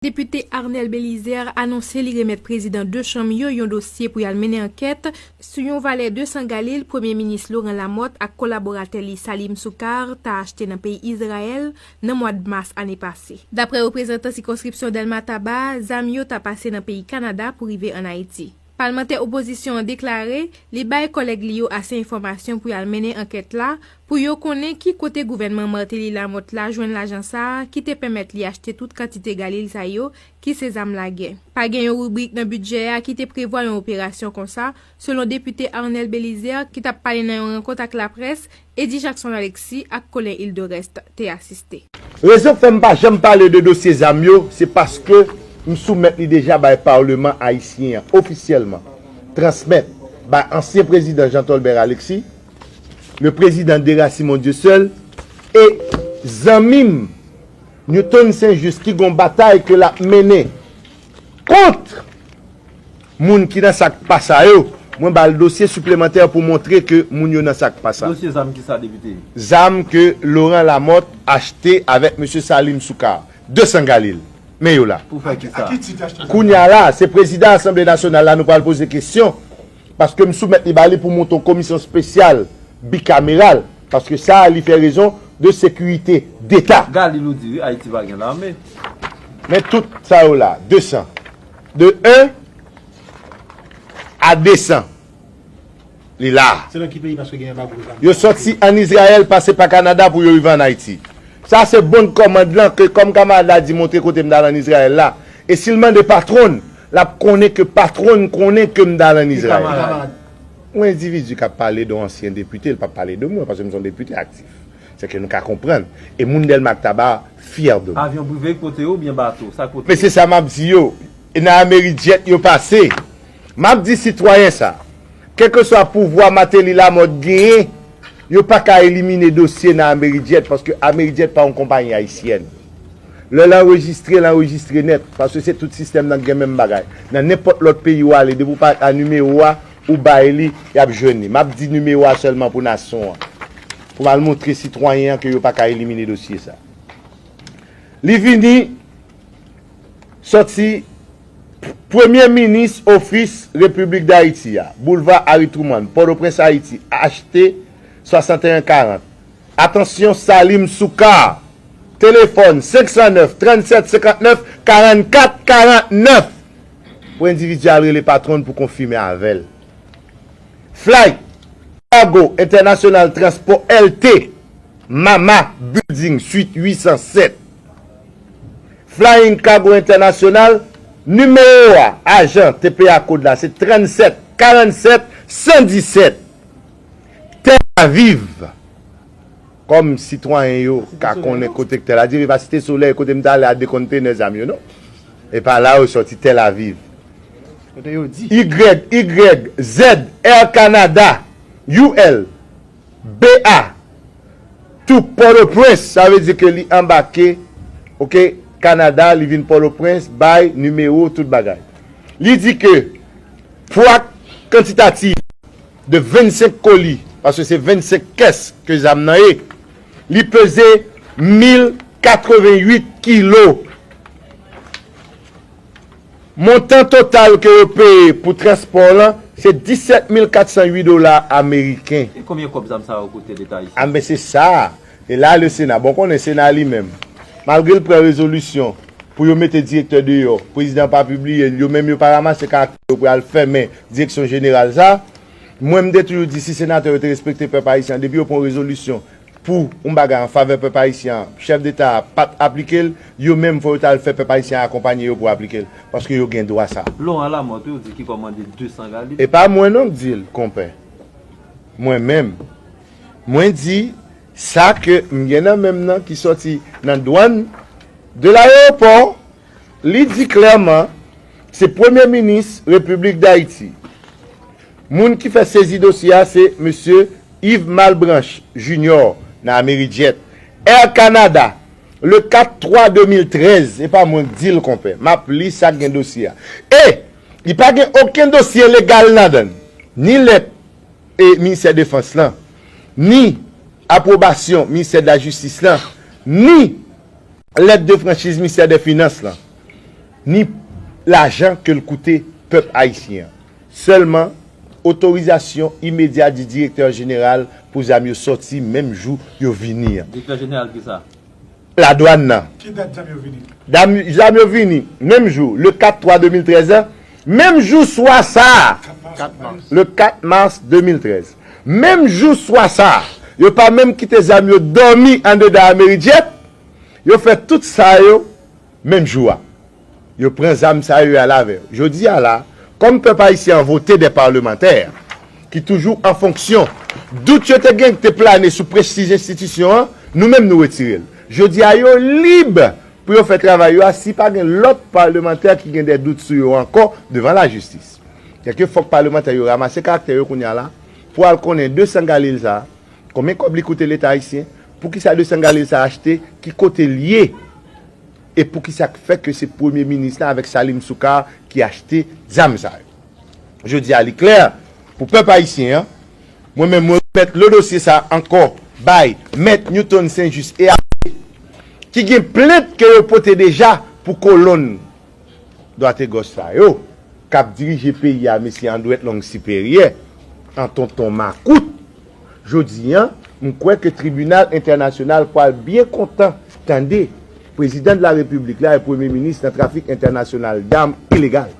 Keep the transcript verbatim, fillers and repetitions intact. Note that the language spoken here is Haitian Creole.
Depite Arnel Belizaire anonse li remèt prezidan de chanm yo yon dosye pou y al mennen ankèt sou yon valè de san galil Premye Minis Laurent Lamothe ak kolaboratè li Salim Soukar ta achte nan peyi Izrayèl nan mwa mas ane pase. Daprè reprezantan sikonskripsyon Dèlma Taba, zam yo ta pase nan peyi Kanada pou rive ann Ayiti. Palmantè opozisyon an deklare li bay kòlèg li yo ase enfòmasyon pou y al mennen ankèt la pou yo konnen ki kote gouvènman Martelly Lamothe la jwenn lajan sa a ki te pèmèt li achte tout kantite galil sa yo ki se zam lagè. Pa gen yon ribrik nan bidjè a ki te prevwa yon operasyon konsa, selon depite Arnel Belizaire ki t ap pale nan yon rankont ak laprès Eddy Jackson Alexis ak Colin Hildorest te asiste. Rezon k fè m pa janm pale de dosye zam yo, se paske m soumèt li deja bay Paleman ayisyen an ofisyèlman, transmèt bay ansyen prezidan Jean Tolbert Alexis, le président Dera Simon Dieuseul, e zanmi m Newton Saint Juste ki gon batay ke l ap mennen kont moun ki nan sa k pa sa yo, mwen ba l dosye siplemantè pou montre ke moun yo nan sa k pa sa. Dosye zam kisa, depite? Zam ke Laurent Lamothe achte avèk mesye Salim Soukar, de san galil. Men yo la. Pou fè kisa? Kounye a la, se prezidan Asanble Nasyonal la nou pral poze kesyon, paske m soumèt li ba li pou monte yon komisyon espesyal bikameral, paske sa a li fè rezon de sekirite deta. Galil ou di wi, Ayiti pa gen lame. Men tout sa yo la, de san. De en a de san. Li la. Se nan ki peyi paske gen anbago zam? Yo sòti ann Izrayèl, pase pa Kanada pou yo rive ann Ayiti. Sa se bon kòmand lan ke kòm kamarad la di montre kote m t al ann Izrayèl la. E si l mande patwon l, l ap konnen ke patwon l konnen ke m t al ann Izrayèl. Yon endividi k ap pale de yon ansyen depite, l p ap pale de mwen, paske m se yon depite aktif. Se ke nou ka konprann. E moun Dèlma ak Taba fyè de mwen. Avyon prive k pote yo oubyen bato? Sa k pote yo? Men se sa m ap di yo. E nan Amerijet yo pase. M ap di sitwayen sa. Kèlkeswa pouvwa Martelly Lamothe genyen, yo pa ka elimine dosye nan Amerijet, paske Amerijet pa yon konpayi ayisyèn. Lè l anrejistre, l anrejistre nèt, paske se tout sistèm nan k gen menm bagay. Nan nenpòt lòt peyi w ale, depi w pa a nimewo a, ou bay li, y ap jwenn li. M ap di nimewo a sèlman pou nasyon an. Pou m al montre sitwayen an ke yo pa ka elimine dosye sa. Li vini sòti Premye Minis Ofis Repiblik Dayiti a, Boulva Harry Truman, Pòtoprens, Ayiti, H T swasanteyen karant. Atansyon, Salim Soukar. Telefòn, senk san nèf, trannsèt, senkantnèf, karannkat, karannèf. Pou endividi a al rele patwon l pou konfime avè l. Flight, Cargo International Transport L T, Mama Building, Suite uit san sèt. Flying Cargo International, nimewo a, ajan T P A kòd la, se trannsèt, karannsèt, san disèt. Tel Aviv. Kòm sitwayen yo ka konnen kote k Tel Aviv, e pa Site Solèy, kote m t ale a de kontenè zam yo, non. E pa la yo sòti, Tel Aviv. Kote yo di? Y, Y Z, Air Canada, U L, B A, tou Pòtoprens, sa vle di ke li anbake, oke, Kanada, li vin Pòtoprens, bay nimewo, tout bagay. Li di ke pwa kantitatif de vennsenk koli, paske se vennsenk kès ke zam nan ye, li peze mil katreventuit kilo. Montan total ke yo peye pou transpò lan, se disèt mil katsan uit dola ameriken. E konbyen kòb zam sa yo koute Leta ayisyen? A, men se sa. E la, le Sena, bon, konnen Sena li menm, malgre l pran rezolisyon pou yo mete direktè deyò, prezidan pa pibliye l, yo menm yo pa ranmase karaktè yo pou y al fèmen direksyon jeneral sa. Mwen, m te toujou di, si senatè yo te respekte pèp ayisyen an, depi yo pran rezolisyon pou yon bagay an favè pèp ayisyen an, chèf deta a pa t aplike l, yo menm fò yo t al fè pèp ayisyen an akonpanye yo pou aplike l, paske yo gen dwa sa. Laurent Lamothe, yo di ki kòmande de san galil. E pa mwen non k di l, konpè. Mwen menm, mwen di sa ke m gen nan men m nan ki sòti nan dwàn de layewopò, li di klèman, se Premye Minis Repiblik Dayiti. Moun ki fè sezi dosye a, se mesye Yves Malbranche Junior nan Amerijet. Air Canada, le kat twa de mil trèz, e pa mwen k di l, konpè. M ap li sa k gen dosye a. E li pa gen okenn dosye legal ladan l. Ni lèt e Ministè Defans lan, ni apwobasyon Ministè de la Jistis lan, ni lèt de franchiz Ministè dè Finans lan. ni lajan ke l koute pèp ayisyen an. Sèlman, otorizasyon imedya di direktè jeneral pou zam yo sòti menm jou yo vini an. Direktè jeneral ki sa? Ladwàn nan. Ki dat zam yo vini? Dam, zam yo vini menm jou, le kat twa de mil trèz la, menm jou swa sa a, le kat mas de mil trèz. Menm jou swa sa a, yo pa menm kite zam yo dòmi andedan Amerijet, yo fè tout sa yo menm jou a. Yo pran zam sa yo al avè yo. Jodi a la, kòm pèp ayisyen an vote de palmantè ki toujou an fonksyon, dout yo te gen ki te plane sou prestij enstitisyon an, nou menm nou retire l. Jodi a yo lib pou yo fè travay yo a si pa gen lòt palmantè ki gen de dout sou yo ankò devan lajistis. Sèke fòk palmantè yo ranmase karaktè yo kounye a la pou al konnen de san galil sa a, konbyen kòb li koute Leta ayisyen, poukisa de san galil sa a achte, ki kote l ye, e poukisa k fè ke se premye minis la avèk Salim Soukar ki achte zam sa yo. Jodi a li klè pou pèp ayisyen an, mwen menm mwen remèt le dosye sa a ankò bay mèt Newton Saint-Just e Abbé, ki gen plent ke yo pote deja pou kolonn dwat e gòch sa yo k ap dirije peyi a, mesye Andrette Long Siperyè, an tonton makout. Jodi a, m kwè ke tribinal entènasyonal pral byen kontan tande prezidan de la repiblik la e premye minis nan trafik entènasyonal dam ilegal.